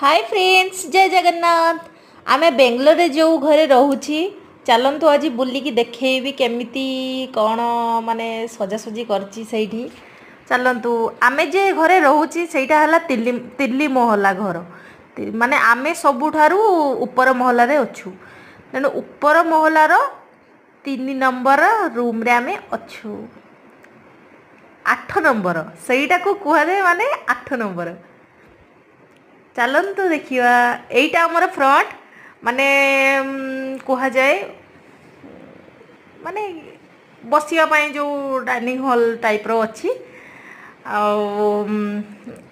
High friends, ଜୟ ଜଗନ୍ନାଥ। ଆମେ ବେଙ୍ଗଲୋରରେ ଯେଉଁ ଘରେ ରହୁଛି, ଚାଲନ୍ତୁ ଆଜି ବୁଲିକି ଦେଖେଇବି କେମିତି କ'ଣ ମାନେ ସଜାସଜି କରିଛି ସେଇଠି। ଚାଲନ୍ତୁ। ଆମେ ଯେ ଘରେ ରହୁଛି ସେଇଟା ହେଲା ତିଲି ମହଲା ଘର, ମାନେ ଆମେ ସବୁଠାରୁ ଉପର ମହଲାରେ ଅଛୁ। ତେଣୁ ଉପର ମହଲାର 3 ନମ୍ବର ରୁମ୍ରେ ଆମେ ଅଛୁ। 8 ନମ୍ବର ସେଇଟାକୁ କୁହାଯାଏ, ମାନେ 8 ନମ୍ବର। ଚାଲନ୍ତୁ ଦେଖିବା। ଏଇଟା ଆମର ଫ୍ରଣ୍ଟ, ମାନେ କୁହାଯାଏ ମାନେ ବସିବା ପାଇଁ ଯେଉଁ ଡାଇନିଂ ହଲ୍ ଟାଇପ୍ର ଅଛି। ଆଉ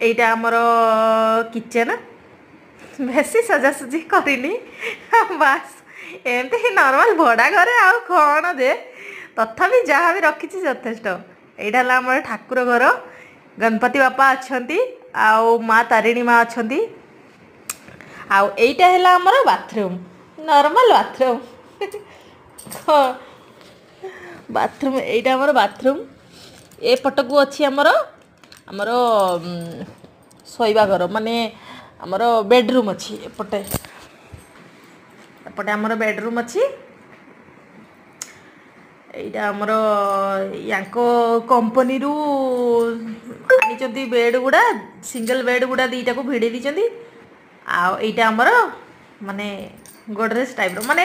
ଏଇଟା ଆମର କିଚେନ୍। ବେଶୀ ସଜାସଜି କରିନି, ବାସ୍ ଏମିତି ନର୍ମାଲ। ଭଡ଼ା ଘରେ ଆଉ କ'ଣ ଯେ, ତଥାପି ଯାହା ବି ରଖିଛି ଯଥେଷ୍ଟ। ଏଇଟା ହେଲା ଆମର ଠାକୁର ଘର। ଗଣପତି ବାପା ଅଛନ୍ତି ଆଉ ମା ତାରିଣୀ ମା ଅଛନ୍ତି। ଆଉ ଏଇଟା ହେଲା ଆମର ବାଥରୁମ୍, ନର୍ମାଲ ବାଥରୁମ୍। ହଁ, ବାଥରୁମ୍। ଏଇଟା ଆମର ବାଥରୁମ୍। ଏ ପଟକୁ ଅଛି ଆମର ଶୋଇବା ଘର, ମାନେ ଆମର ବେଡ଼ରୁମ୍ ଅଛି ଏପଟେ। ଏପଟେ ଆମର ବେଡ଼ରୁମ୍ ଅଛି। ଏଇଟା ଆମର ୟାଙ୍କ କମ୍ପାନୀରୁ ଆଣିଛନ୍ତି ବେଡ଼୍ ଗୁଡ଼ା, ସିଙ୍ଗଲ ବେଡ଼୍ ଗୁଡ଼ା ଦୁଇଟାକୁ ଭିଡ଼ି ଦେଇଛନ୍ତି। ଆଉ ଏଇଟା ଆମର ମାନେ ଗୋଡ଼ରେଜ ଟାଇପ୍ର, ମାନେ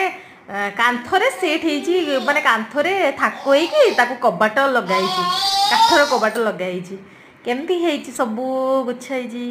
କାନ୍ଥରେ ସେଟ୍ ହେଇଛି, ମାନେ କାନ୍ଥରେ ଥାକ ହେଇକି ତାକୁ କବାଟ ଲଗା ହେଇଛି, କାଠର କବାଟ ଲଗା ହେଇଛି। କେମିତି ହେଇଛି, ସବୁ ଗୁଛା ହେଇଛି।